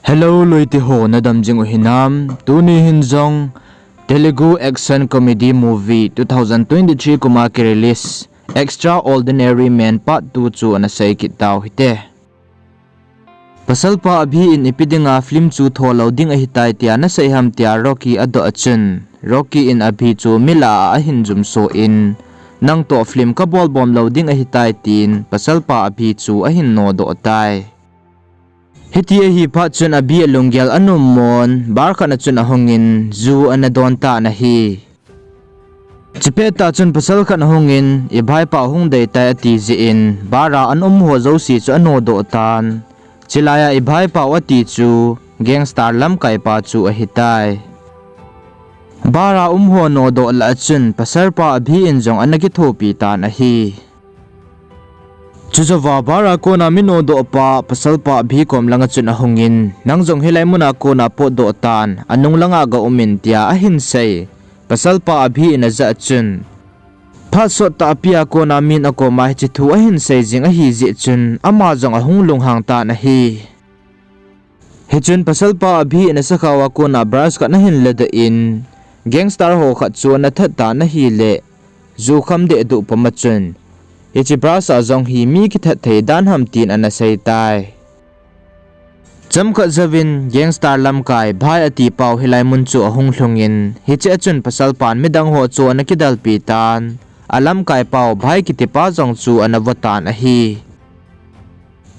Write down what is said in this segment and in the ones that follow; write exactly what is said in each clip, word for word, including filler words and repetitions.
Hello loite ho, nadam jing u hinam? Tuni hin jong Telugu action comedy movie two thousand twenty-three kum a ki release Extraordinary Man Part two chu ana sei kit tau hite. Pasalpa Abhi in ipi dinga film chu tho lou ding ahitai tia nasei ham tia Rocky adoh a chun, Rocky in Abhi chu milah a ahin jumso in, nang toh film kabol bom lou ding ahitai tin pasalpa Abhi chu ahin nodoh tai. Hiti ahi phat chun Abhi alunggel anom mon, bar khat a chun ahungin ju ana don tan ahi. Chupet tah chun pasal khat ahungin, i bhaipa hung dei tai ati jeh in, bar a ana um ho jouse chu anodoh tan. Chulai a i bhaipa u ati chu, gangster lamkaipa chu ahitai. Bar a um ho nodoh lah a chun, pasalpa Abhi in jong ana kithopi tan ahi. Chujouva bar a kona mi nodoh pa, pasalpa Abhi kom langa chun ahungin, nang jong hilai muna kona potdoh tan, anung langa ga um in tia ahin sei. Pasalpa Abhi in ajah chun, phat sot tah pia kona min akoma hiche thu ahin sei jing ahi jeh chun, ama jong ahung lunghang tan ahi. Hichun pasalpa Abhi in asakhao a kona brush khat ahin ladoh in, gangster ho khat chu ana that tan ahile, ju kham deh duh pum a chun, hiche brush a jong hi mi kithat thei dan ham tin ana sei tai. Chomkhat jouvin gangster lamkai Bhai ati pau hilai mun chu ahung lhungin, hiche a chun pasalpan midang ho chu ana kidalpi tan, alamkai pau Bhai kiti pa jong chu ana vo tan ahi.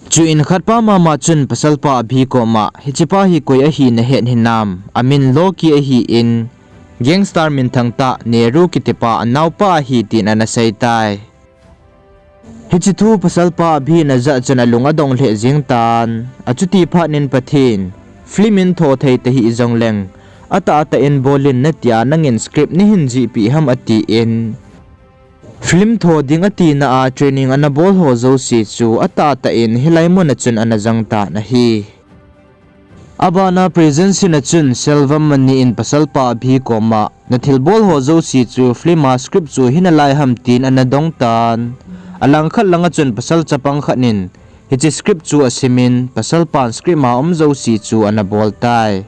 Chuin khatpa mama chun pasalpa Abhi koma, hichepa hi koi ahi nahet hinam, amin Loki ahin, gangster minthang tah Neru kitipa anaopa ahi tin ana sei tai. Hiche thu pasalpa Abhi in ajah chun alung adong lheh jeng tan, achuti phat in Pathen, film in tho thei tahih jongleng, atahtah in bol in natia nangin script nahin jihpeh ham atin, film tho ding atina a training ana bol ho jouse chu atahtah in hilai mun a chun ana jang tan ahi. Abana present scene a chun Selvam Mani in pasalpa Abhi koma, nathilbol ho jouse chu film a script chu hinalai ham tin ana dong tan. Alangkhat langa chun pasal chapang khat in hiche script chu asimin, pasalpan script a um jouse chu ana bol tai.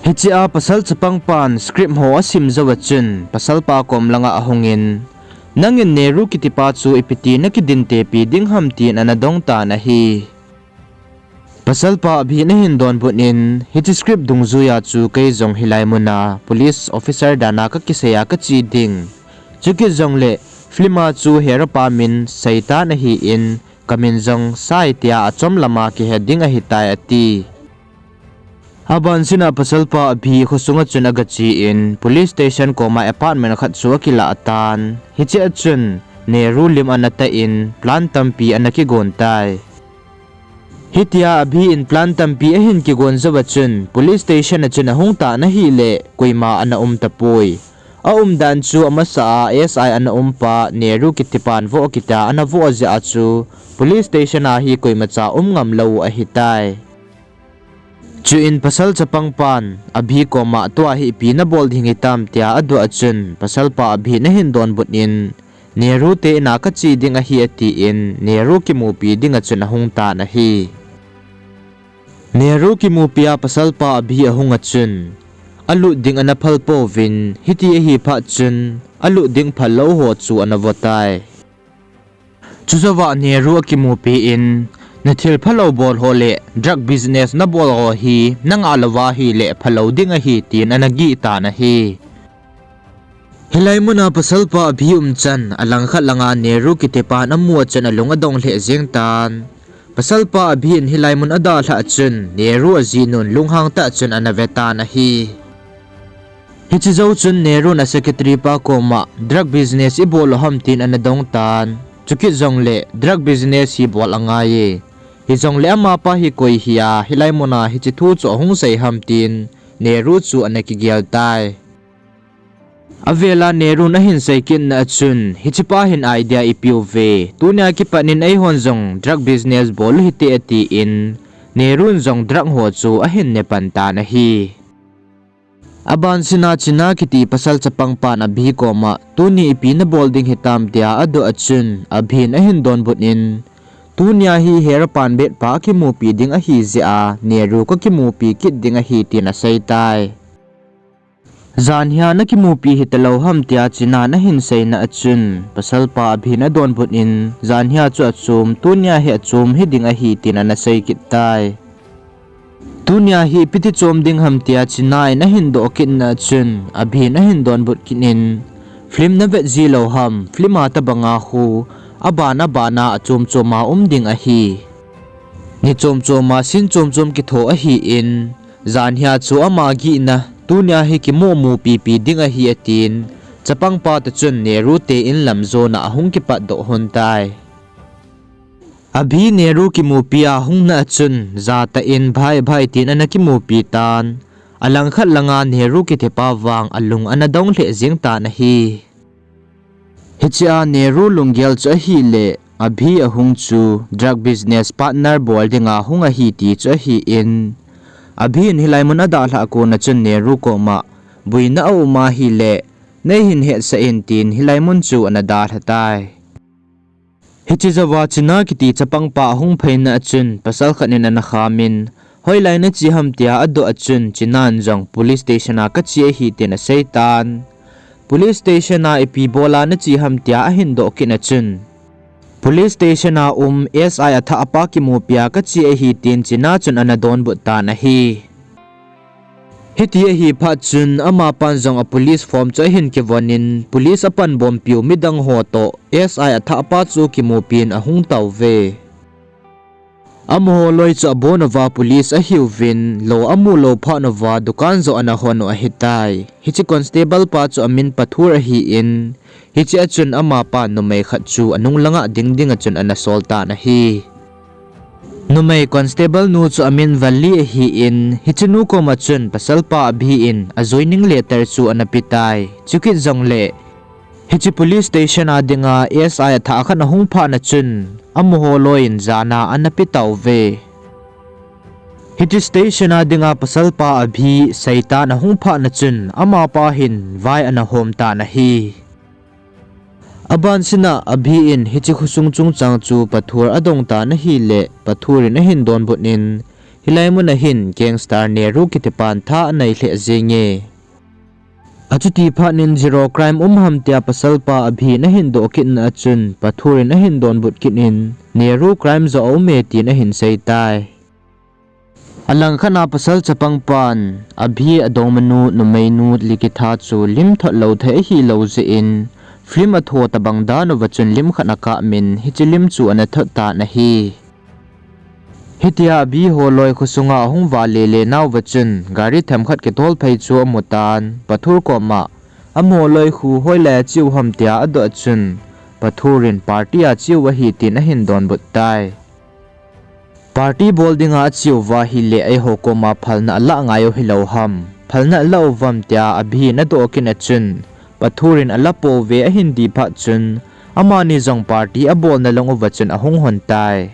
Hichea pasal chapangpan script ho asim jouva chun, pasalpa kom langa ahungin, nangin Neru kitipa chu ipi ti nakidintepi ding ham tin ana dong tan ahi. Pasalpa Abhi in ahin donbut in, hiche script dungjuia chu kei jong hilai muna police officer dana kakisei a kache ding. Chukit jongle film a chu hero pa min sei tan ahin, kamin jong Sai tia achom lama kihe ding ahitai ati. Abansina pasalpa Abhi khosunga chun agache in, police station koma apartment khat chu akilah tan. Hichea chun Neru lim ana tah in, plan tampi ana kigon tai. Hitia Abhi in plan tampi ahin kigon jouva chun, police station a chun ahung tan ahile, koima ana um tapoi. Aumdan chu amasa a S I ana umpa Neru kitipan voh kitia ana voh jeh a chu, police station a hi koimacha um ngam lou ahitai. Chuin pasal chapangpan Abhi koma tua hi ipi nabol ding hitam tia adoh a chun, pasalpa Abhi in ahin donbut in, Neru te ina kache ding ahi atin, Neru kimupi dinga chun ahung tan ahi. Neru kimupia pasalpa Abhi ahunga chun, alut ding ana phal pouvin, hiti ahi phat chun, alut ding phal lou ho chu ana vo tai. Chujouva Neru akimupi in, nathil phalou bol ho le drug business nabol ho hi nangah louva ahile phalou ding ahi tin ana gih tan ahi. Hilai muna pasalpa Abhi umchan, alangkhat langa Neru kitipan amu a chun alung adong lheh jeng tan. Pasalpa Abhi in hilai mun adalhah chun, Neru ajinun lunghang tah chun ana ve tan ahi. Hiche jou chun Neru in asecretary pa koma, drug business ibol u ham tin ana dong tan. Chukit jongle, drug business hi bol angai e. Hijongle amapa hi koi hia, hilai muna hiche thu chu ahung sei ham tin, Neru chu ana kigel tai. Avela Neru in ahin sei kitna a chun, hichepa hin idea ipiuve, tunia kipat in eihon jong drug business bol u hite atin, Neru in jong drug ho chu ahin ne pan tan ahi. Abansina China kiti pasal chapangpan Abhi koma, tuni ipi nabol ding hitam tia adoh a chun, Abhi in ahin donbut in, Tunia hi Hera Pan Bet pa akimupi ding ahi jeh a, Nehru kakimupi kit ding ahi tin aseitai. Janhia nakimupi hitalou ham tia China'n ahin seina achun, pasalpa Abhi in adonbut in, janhia chu achom, tunia hi achom hiding ahi tin ana sei kit tai. Tunia hi ipi ti chom ding ham tia China in ahin doh kitna achun, Abhi in ahin donbut kit in, film navet ji lou ham, film a tobanga khu, aban aban a achom chom a um ding ahi. Ni chom chom a scene chom chom kitho ahin, janhia chu ama gihna, tunia hi kimu mupipi ding ahi atin, chapangpa toh chun Nehru te in lam jona ahung kipatdoh lhon tai. Abhi Nehru kimupi a ahungna achun, jatah in bhai bhai tin ana kimupi tan. Alangkhat langa Nehru kitipa vang alung ana dong lheh jeng tan ahi. Hichea Nehru lunggel chu ahileh, Abhi ahung chu drug business partner bol dinga hung ahi ti chu ahin, Abhi in hilai mun adalhah kona chun Nehru koma, boina aum ahileh, neihin hetsah in tin hilai mun chu ana dalha tai. Hiche jouva China kiti chapangpa ahung phaina achun pasal khat in ana khamin, hoilai nache ham tia adoh achun China'n jong police station a kache ahi tin aseitan. Police station a ipi bola nache ham tia ahin doh kitna chun, police station a um S I athahpa kimupia kache ahi tin China chun ana donbut tan ahi. Hiti ahi phat chun amapan jong a police form chu ahin kivon in, police apanbompiu midang ho toh S I athahpa chu kimupin ahung tauve. Amaho loi chu abon uva police ahiuvin, lou amu lou phat uva dukan joh ana hon u ahitai. Hiche constable pa chu amin Pathur ahin, hichea chun amapan numei khat chu anung langa ding dinga chun ana sol tan ahi. Numei constable nu chu amin Valli ahin, hiche nu koma chun pasalpa Abhi in a joining letter chu ana petai. Chukit jongleh, hiche police station a dinga S I athah khat ahung phatna chun, amaho loi in jana ana petauve. Hiche station a dinga pasalpa Abhi seitan ahung phatna chun, amapa hin vai ana hom tan ahi. Abansina Abhi in hiche khosung chungchang chu Pathur adong tan ahileh, Pathur in ahin donbut in, hilai muna hin gangster Nehru kitipan tha anei lheh jenge. Achuti phat in zero crime um ham tia pasalpa Abhi in ahin doh kitna achun, Pathur in ahin donbut kit in, Nehru crime joh aume tin ahin seitai. Alangkhat a pasal chapangpan, Abhi adongmanu, numeinu Likitha chu lim thot lou thei ahilou jeh in, film atho tobang dan uva chun lim khat akap in, hiche lim chu ana thot tan ahi. Hitia Abhi holoi khosunga ahung vale le nauva chun, gari themkhat kitol phei chu amutan, Pathur koma, amaho loi khu hoilai a cheu ham tia adoh chun, Pathur in party a cheu ahi tin ahin donbut tai. Party bol dinga acheuva ahileh eiho koma phalna alah ngai u hilou ham, phalna alah uvam tia Abhi in adoh kitna chun, Pathur in alapouve ahin ti phat chun, amani jong party abolna lang uva chun ahung hon tai.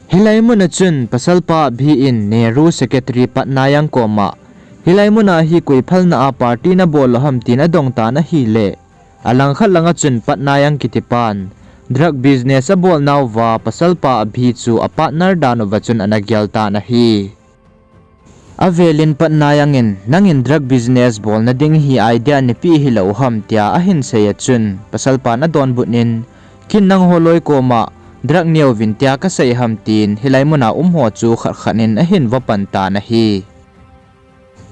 Hilai muna chun pasalpa Abhi in Nehru secretary Patnaik koma, hilai muna hi koi phalna a party nabol u ham tin adong tan ahileh, alangkhat langa chun Patnaik kitipan, drug business abol nauva pasalpa Abhi chu a partner dan uva chun ana gel tan ahi. Avelin Patnaik in, nangin drug business bolna ding hi idea napeh hilou ham tia ahin sei achun, pasalpan adonbut in, ken nangho loi koma, drug neuvin tia kasei ham tin, hilai muna umho chu khat khat in ahin vapan tan ahi.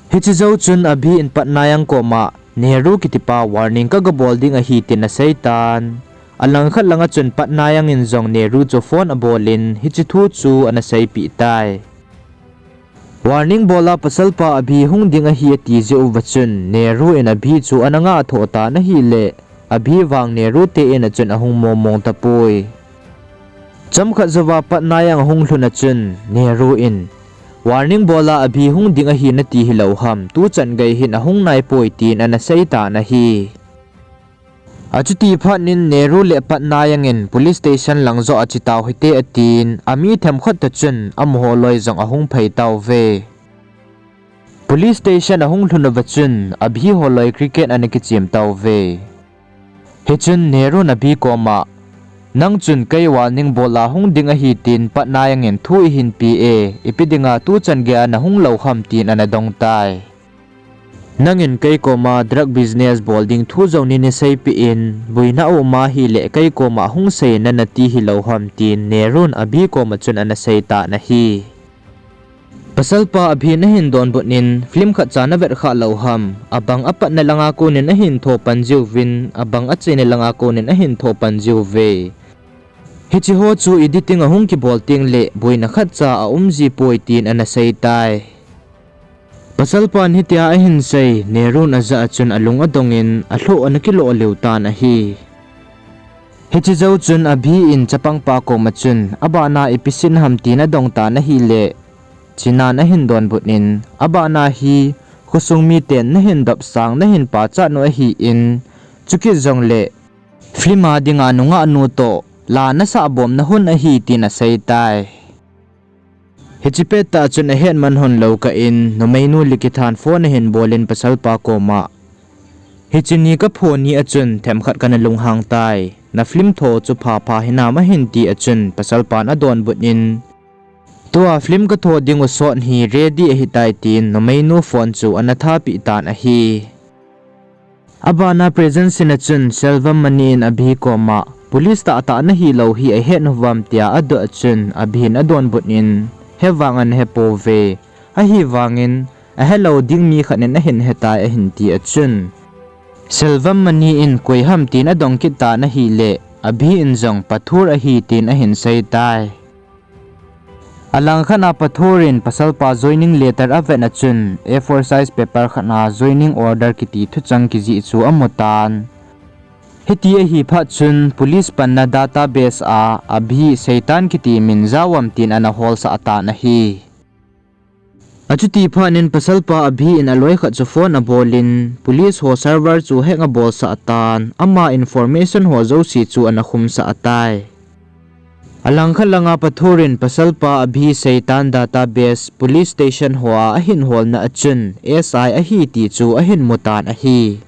Hiche jou chun Abhi in Patnaik koma, Nehru kitipa warning kagabol ding ahi tin aseitan. Alangkhat langa chun Patnaik in jong Nehru chu phone abolin, hiche thu chu ana seipeh tai. Warning bola pasalpa Abhi hung ding ahi ati jeh uva chun, Nehru in Abhi chu ana ngah thoh tan ahileh, Abhi vang Nehru te in achun ahung mongmong tapoi. Chomkhat jouva Patnaik ahung lhun achun, Nehru in, warning bola Abhi hung ding ahi nati hilou ham, tuchan gei hin ahung naipoi tin ana seitan ahi. Achuti phat in Nehru le Patnaik in police station lang joh ache tau hite atin, ami themkhat toh chun amaho loi jong ahung phei tauve. Police station ahung lhun uva chun, Abhi holoi cricket ana kichem tauve. Hichun Nehru in Abhi koma, Nang chun kei warning bol a hung ding ahi tin patna jangin thu ihin pe e, ipi dinga tuchan geiya nahung lou ham tin ana dong tai. Nangin kei koma drug business bol ding thu jong nei seipeh in, boina aum ahile kei koma hung sei in nati hilou ham tin Nerun Abhi koma chun ana sei tan ahi. Pasalpa Abhi in ahin donbut in, film khat cha navet kha lou ham, abang apatna langa konin ahin tho pan jiuvin, abang achaina langa konin ahin tho pan jiuve. Hiche ho chu editing ahung kibol tengle boina khatcha aum jipoi tin ana sei tai. Pasalpan hitia ahin sei, Nerun ajah a chun alung adongin, alhoh ana kilo lheh tan ahi. Hiche jou chun Abhi in chapangpa koma chun, abana ipi sin ham tin adong tan ahile, Chinan ahin donbut in, abana hi khosung miten nahin dopsang, nahin pachat u ahin, chukit jongle film a dinga nungahnu toh la nasah bomna hun ahi tin asei tai. Hiche pettah chun ahet man lhon lou kah in, numeinu Likithan phone ahin bolin pasalpa koma, hiche ni kapho ni a chun themkhat kana lunghang tai. Na film tho chu phapha hinam ahin ti a chun pasalpan adonbut in, tua film katho dingu sot hi ready ahitai tin numeinu phone chu ana thapeh tan ahi. Abana present scene a chun Selvam Mani in Abhi koma, police tahtah nahilou hi ahet uvam tia adoh a chun Abhi in adonbut in, he vang ana hepouve. Ahivangin, ahelou ding mi khat in ahin hetai ahin ti a chun, Selvam Mani in koi ham tin adong kit tan ahile, Abhi in jong Pathur ahi tin ahin sei tai. Alangkhat a Pathur in pasalpa joining letter avet a chun, A four size paper khat a joining order kiti thuchang kijih chu amu tan. Hiti ahi phat chun, police panna database a Abhi Seitan kiti min jao am tin ana holsah tan ahi. Achuti phat in pasalpa Abhi in aloi khat chu phone abolin, police ho server chu hack abolsah tan, ama information ho jouse chu ana khumsah tai. Alangkhat langa Pathur in pasalpa Abhi Seitan database police station hoa ahin holna a chun S I ahi ti chu ahin mu tan ahi.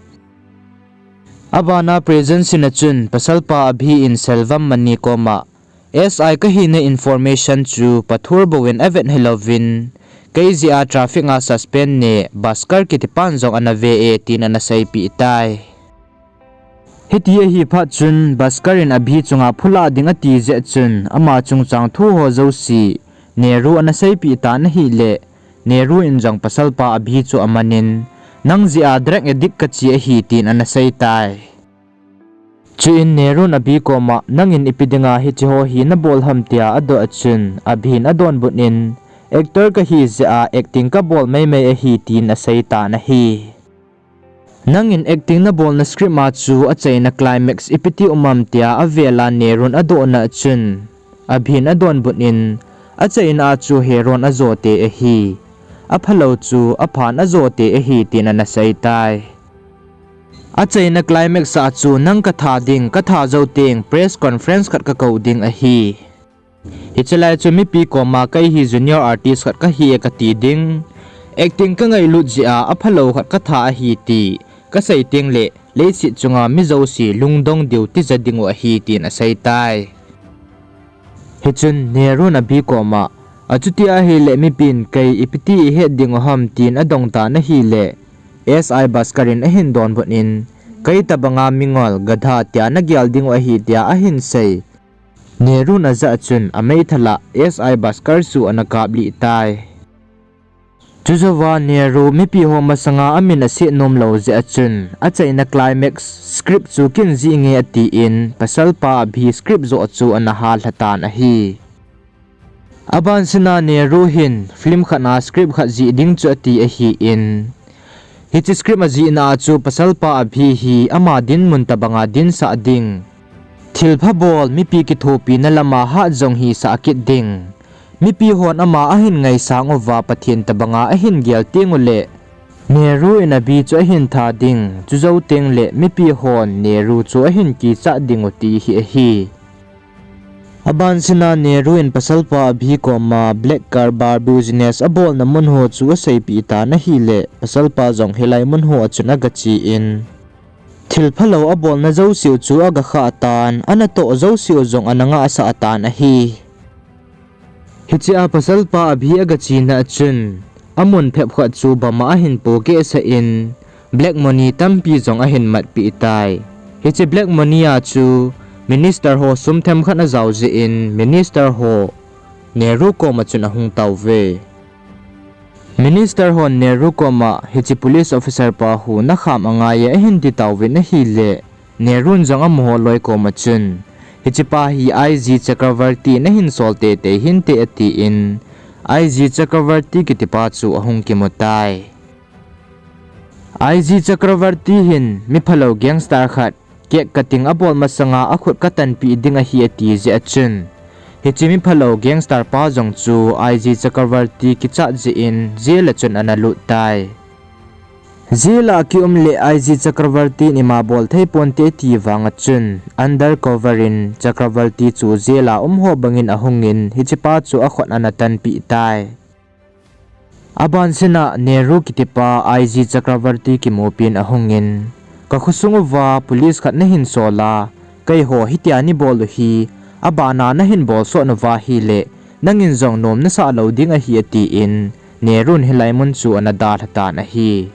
Abana present scene a chun pasalpa Abhi in Selvam Mani koma, S I kahina information chu Pathur bouvin avet hilouvin, kei jeh a traffic a suspend ne Bhaskar kitipan jong ana ve e tin ana seipeh tai. Hiti ahi phat chun Bhaskar in Abhi chunga phulah ding ati jeh chun ama chungchang thu ho jouse Neru ana seipeh tan ahile, Neru in jong pasalpa Abhi chu amanin, nang jeh a drug addict kachi ahi tin ana sei tai. Chuin Neru in Abhi koma, nangin ipi dinga hiche ho hi nabol ham tia adoh a chun, Abhi in adonbut in, actor kahi jeh a acting kabol maimai ahi tin asei tan ahi. Nangin acting nabolna script a chu achaina climax ipi ti um am tia avel a Neru in adohna a chun, Abhi in adonbut in, achaina a chu heroin ajote ahi. Aphalou chu aphan ajote ahi tin ana sei tai. Achaina climax a chu nang katha ding, katha jou teng press conference khat kakou ding ahi. Hiche lai chu mipi koma kei hi junior artist khat kahi e kati ding. Acting kangailut jeh a aphalou khat katha ahi ti kasei tengle leiset chunga mi jouse lungdong diu tija dingu ahi tin asei tai. Hichun Neru in Abhi koma, achuti ahile mipin kei ipiti ihet dingu ham tin adong tan ahile, S I Bhaskar in ahin donbut in, kei tobanga mingol gadha tia nagel dingu ahi tia ahin sei. Neru in ajah a chun ameithal a S I Bhaskar chu ana kaplih tai. Chujouva Neru mipi ho masanga amin aset nomlou jeh a chun, achaina climax script chu kin jih inge atin, pasalpa Abhi script joh chu ana hallha tan ahi. Abansina Neru hin film khat a script khat jih ding chu ati ahin, hiche script ajihna a chu pasalpa Abhi hi ama dinmun tobanga dinsah ding, thilpha bol, mipi kithopina lama hat jong hisah kit ding, mipi hon ama ahin ngaisang uva Pathen tobanga ahin gel tengule, Neru in Abhi chu ahin tha ding, chujou tengle mipi hon Neru chu ahin kichat dingu ti hi ahi. Abansina Neru in pasalpa Abhi koma black karbar business abolna mun ho chu aseipeh tan ahile, pasalpa jong hilai mun ho a chun agache in, Thil phalou abolna jouseu chu agakhah tan, anatoh jouseu jong ana ngahsah tan ahi. Hichea pasalpa Abhi agachena a chun, amun phep khat chu bama ahin pohkehsah in, black money tampi jong ahin matpeh tai. Hiche black money a chu, minister ho sum themkhat ajao jeh in, minister ho Nehru koma chun ahung tauve. Minister hon Nehru koma, hiche police officer pa hu nakham angai e ahin titauvin ahile, Nehru'n jong amaho loi koma chun, hichepa hi I G Chakravarti nahin sol teitei hinte atin, I G Chakravarti kitipa chu ahung kimu tai. I G Chakravarti hin miphalou gangster khat, cake cutting abol masanga akhut katanpeh ding ahi ati jeh a chun, hiche miphalou gangster pa jong chu I G Chakravarti kichat jeh in jail a chun ana lut tai. Jail a akium le I G Chakravarti in ima bol thei ponte ati vang a chun, undercover in Chakravarti chu jail a umho bangin ahungin hichepa chu akhut ana tanpeh tai. Abansena Nehru kitipa I G Chakravarti kimupin ahungin, kakhosung uva police khat nahin sol a, keiho hitia neibol u hi, abana nahin bolsot uva ahile, nangin jong nom nasah lou ding ahi atin, Nehru'n hilai mun chu ana dalha tan ahi.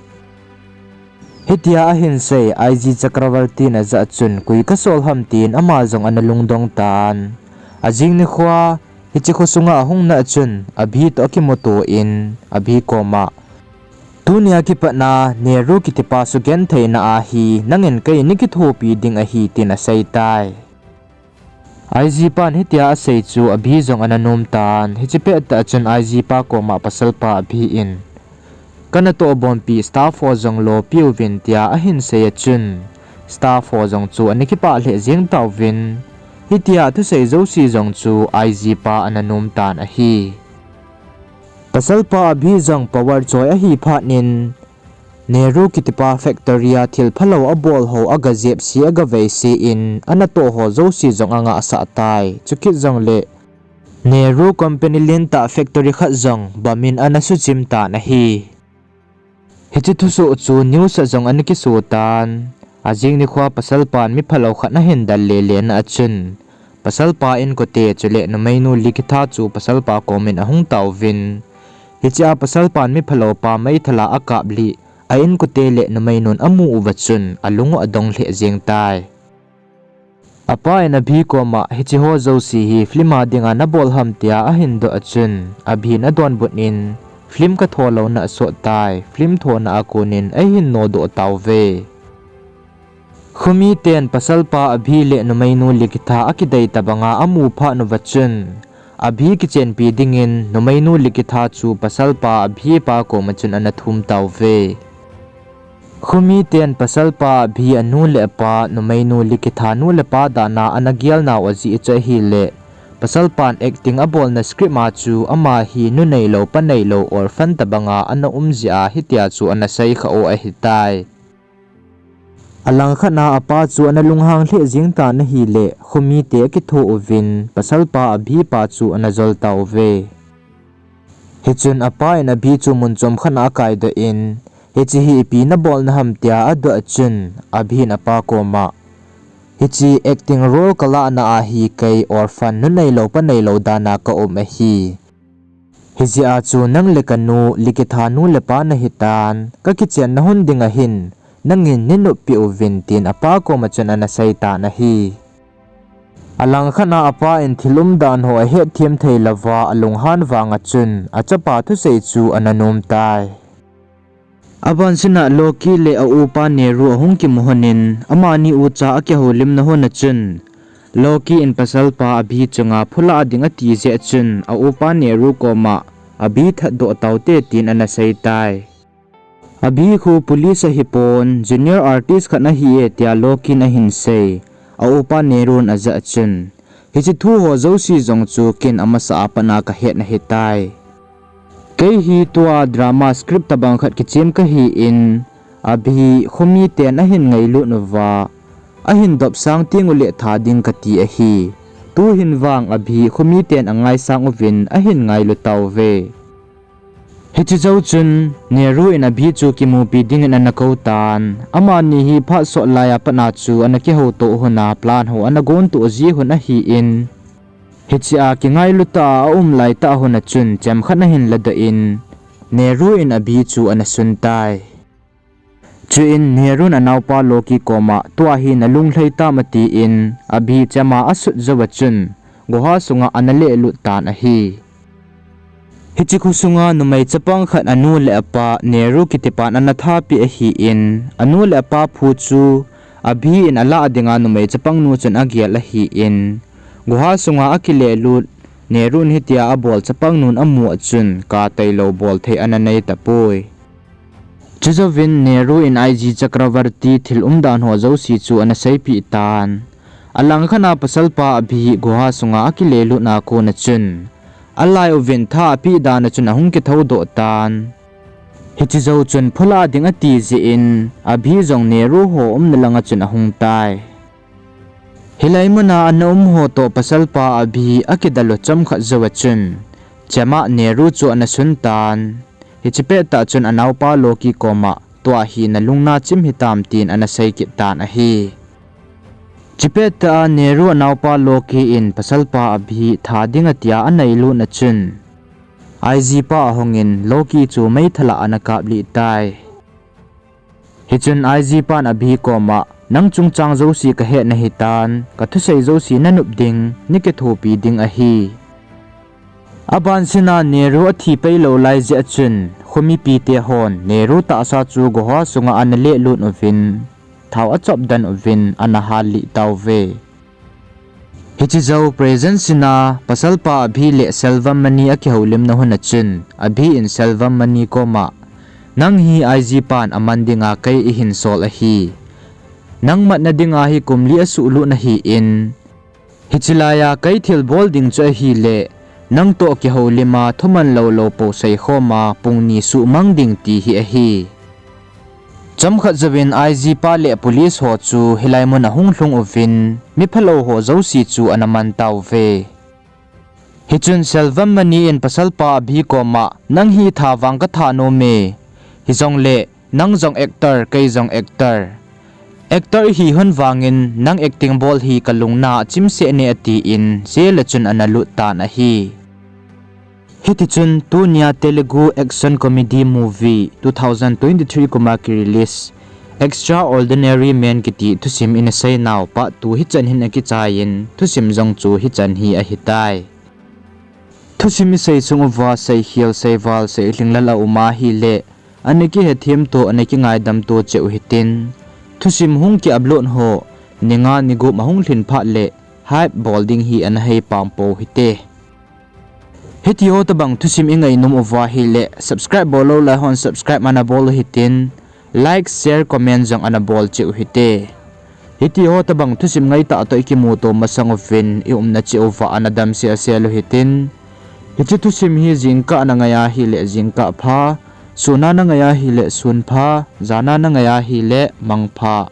Hitia ahin sei, I G Chakravarti in ajah chun koi kasol ham tin ama jong ana lungdong tan. Ajing nikhoa, hiche khosunga ahungna a chun, Abhi toh akimuto in, Abhi koma, tunia kipatna Nehru kitipa sugentheina a hi nangin kei nakithopi ding ahi tin asei tai. I G pan hitia asei chu Abhi jong ana nom tan, hiche pettah a chun I G pa koma pasalpa Abhi in, kanatoh bompi staff ho jong lopi uvin tia ahin sei a chun, staff ho jong chu ana kipah lheh jeng tauvin, hitia thusei jouse jong chu I G pa ana nom tan ahi. Pasalpa Abhi jong power choi ahi phatnin, Nehru kitipa factory a thil phalou abol ho agajepse agaveise in, anatoh ho jouse jong angahsah tai. Chukit jongle, Nehru company lentah factory khat jong bombin ana suchim tan ahi. Hiche thusoh chu news a jong ana kiso tan. Ajing nikhoa pasalpan miphalou khat ahin dal lele na a chun, pasalpa inkote chule numeinu Likitha chu pasalpa komin ahung tauvin, hichea pasalpan miphalou pa meithal a akap lih a inkote le numeinun amu uva chun alungu adong lheh jeng tai. Apa in Abhi koma, hicheho jouse hi film a dinga nabol ham tia ahin doh a chun, Abhi in adonbut in, film katho louna asot tai, film thona a konin eihin nodoh tauve. Khomiten pasalpa Abhi le numeinu Likitha akidei tobanga amu phat uva chun, Abhi kichenpi dingin numeinu Likitha chu pasalpa Abhi pa koma chun ana thum tauve. Khomiten pasalpa Abhi anu le apa, numeinu Likitha nu le pa dana ana gelnau ajeh chu ahile, pasalpan acting abolna script a chu ama hi nu neilou pa neilou orphan tobanga ana um jeh a hitia chu ana seikhah u ahitai. Alangkhat a apa chu ana lunghang lheh jeng tan ahile, Khomite akitho uvin, pasalpa Abhi pa chu ana jol tauve. Hichun apa in Abhi chu mun chomkhat a akaidoh in, hiche hi ipi nabolna ham tia adoh a chun, Abhi in apa koma, hiche acting role kalahna a hi kei orphan nu neilou pa neilou dana kaum ahi. Hijeh a chu nang le kanu Likitha nu le pa nahitan, kakichenna hun dinga hin nangin neinoppi uvin tin apa koma chun ana seitan ahi. Alangkhat a apa in thil umdan ho ahetthem theilouva alunghan vanga chun achapa thusei chu ana nom tai. Abansena Loki le a upa Nehru ahung kimu lhonin, amani ucha akihoulimna lhon a chun, Loki in pasalpa Abhi chunga phulah ding ati jeh chun, a upa Nehru koma, Abhi thatdoh taute tin ana seitai. Abhi khu police ahipon, junior artist khat ahi e tia Loki in ahin sei. A upa Nehru in ajah chun, hiche thu ho jouse jong chu ken amasa a pat a kahet ahitai. Kei hi tua drama script tobang khat kichem kahin, Abhi Khomiten ahin ngailut uva, ahin dopsang tenguleh tha ding kati ahi. Tuhin vang Abhi Khomiten angaisang uvin ahin ngailu tauve. Hiche jou chun Neru in Abhi chu kimupi dingin ana kou tan. Amani hi phat sot laiya pat a chu ana kihoutoh lhon a, plan ho ana gontoh ji lhon ahin, hichea kingailu tah a aum laitah lhon a chun chemkhat ahin ladoh in, Neru in Abhi chu ana sun tai. Chuin Neru in anaopa Loki koma, tua hi nalunglhai tam, atin, Abhi chema asut jouva chun, goha sunga ana lehlut tan ahi. Hiche khosunga numei chapang khat anu le apa Neru kitipan ana thapeh ahin, anu le apa phu chu Abhi in alah dinga numei chapang nu chun agel ahin, goha sunga akilehlut Neru in hitia abol chapang nun amu a chun, katailou bolthei ana nei tapoi. Chujouvin Neru in I G Chakravarti thil umdan ho jouse chu ana seipeh tan. Alangkhat a pasalpa Abhi goha sunga akilelutna kona chun, alai uvin tha apeh dan a chun ahung kithoudoh tan. Hiche jou chun pholah ding ati jeh in, Abhi jong Neru ho umna langa chun ahung tai. Hilai muna ana um ho toh pasalpa Abhi akidalha chomkhat jouva chun, chema Neru chu ana sun tan. Hiche pettah chun anaopa Loki koma, tua hi nalung nachim hitam, tin ana seikit tan ahi. Hiche pettah a Neru anaopa Loki in pasalpa Abhi tha ding atia anailutna chun, I G pa ahungin Loki chu meithal a ana kaplih tai. Hichun I G pan Abhi koma, nang chungchang jouse kahet nahitan, kathusei jouse nanop ding, nakithopi ding ahi. Abansina Neru athi peilou lai jeh a chun, khomipite hon Neru tahsa chu goha sunga ana lehlut uvin, thao achop den uvin ana hallih tauve. Hiche jou present scene a pasalpa Abhi le Selvamani akihoulimna hun a chun, Abhi in Selvamani koma, nang hi I G pan aman dinga kei eihin sol ahi. Nang matna dinga hi kum li asuhlut nahin, hiche laiya kei thilbol ding chu ahile, nang toh kihoulim a thuman lou lou pou seikhom a pung ni suhmang ding ti hi ahi. Chomkhat jouvin I G pa le police ho chu hilai mun ahung lhung uvin, miphalou ho jouse chu ana man tauve. Hichun Selvamani in pasalpa Abhi koma, nang hi tha vang katha nome. Hijongle, nang jong actor, kei jong actor. Actor ihi hun vangin, nang acting bol hi kalungna achimseh ne, atin, jail a chun ana lut tan ahi. Hitichun, tunia Telugu action comedy movie two thousand twenty-three kuma ki release Extraordinary Man kiti thusim ina seinau part two hichan hin akichaiyin, thusim jong chu hichan hi ahitai. Thusim isei sung uva seikhel, seival, seilhinglel aum ahile, ana kihethem to, ana kingaidam to cheh u hitin, thusim hung ki upload ho, ni nga ni gup ahung lhin phat le, hype bol ding hi ana hei pang pou hite. Hitiho tobang thusim ingainom uva ahile, subscribe bol lou lai hon subscribe ana bol u hitin, like, share, comment jong ana bol cheh u hite. Hitiho tobang thusim ngaitah toh ikimuto masang uvin, iumna cheh uva ana damsel sel u hitin. Hiche thusim hi jingkah na ngai ahile jingkah pha, suna na ngai ahile sun pha, jana na ngai ahile mang pha.